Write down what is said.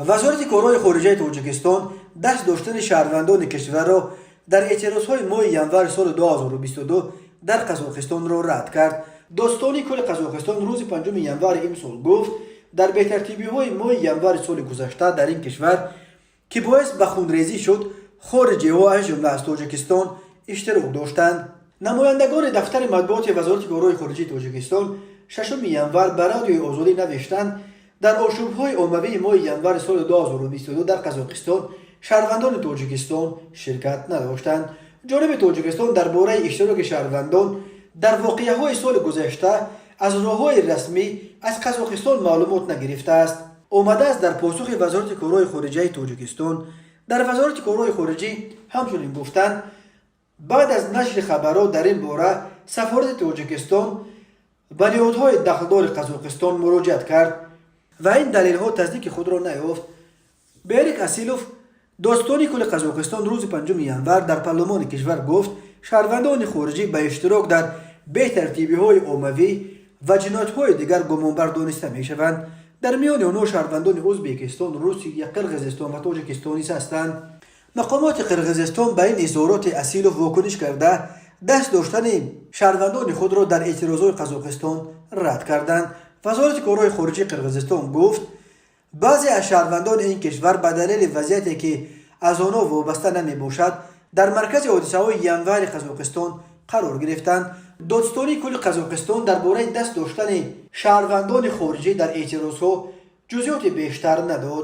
Вазорати корҳои хориҷаи Тоҷикистон даст доштани шаҳрвандони кишварро дар эътирозҳои моҳи январи соли 2022 дар Қазоқистонро рад кард. Додситонии кулли Қазоқистон рӯзи 5 январи имсол гуфт, дар бетартибиҳои моҳи январи соли гузашта дар ин кишвар, ки боис ба хунрезӣ шуд, хориҷиҳо, аз ҷумла аз Тоҷикистон, иштирок доштанд. Намояндагони дафтари матбуоти Вазорати корҳои хориҷии Тоҷикистон 6 январ ба Радиои Озодӣ навиштанд, дар ошӯбҳои оммавии моҳи январи соли 2022 дар Қазоқистон шаҳрвандони Тоҷикистон ширкат надоштанд. Ҷониби Тоҷикистон дар бораи иштироки шаҳрвандон дар воқеаҳои соли гузашта аз роҳҳои расмӣ аз Қазоқистон маълумот нагирифтааст, омадааст дар посухи Вазорати корҳои хориҷаи Тоҷикистон. Дар Вазорати корҳои хориҷӣ ҳамчунин гуфтанд, баъд аз нашри хабарҳо дар ин бора сафорати Тоҷикистон ба ниҳодҳои дахлдори Қазоқистон муроҷиат кард ва ин далелҳо тасдиқи худро наёфт. Берик Асилов, додситони кулли Қазоқистон, рӯзи 5 январ дар парлумони кишвар гуфт, шаҳрвандони хориҷӣ ба иштирок дар бетартибиҳои оммавӣ ва ҷиноятҳои дигар гумонбар дониста мешаванд. Дар миёни онҳо шаҳрвандони Ӯзбекистон, Русия, Қирғизистон ва Тоҷикистон низ ҳастанд. Мақомоти Қирғизистон ба ин изҳороти Асилов вокуниш карда, даст доштани шаҳрвандони худро дар эътирозҳои Қазоқистон рад карданд. Вазорати корҳои хориҷии Қирғизистон гуфт, баъзе аз шаҳрвандони ин кишвар ба далели вазъияте, ки аз онҳо вобаста намебошад, дар маркази ҳодисаҳои январи Қазоқистон қарор гирифтанд. Додситонии кулли Қазоқистон дар бораи даст доштани шаҳрвандони хориҷӣ дар эътирозҳо ҷузъиёти бештар надод.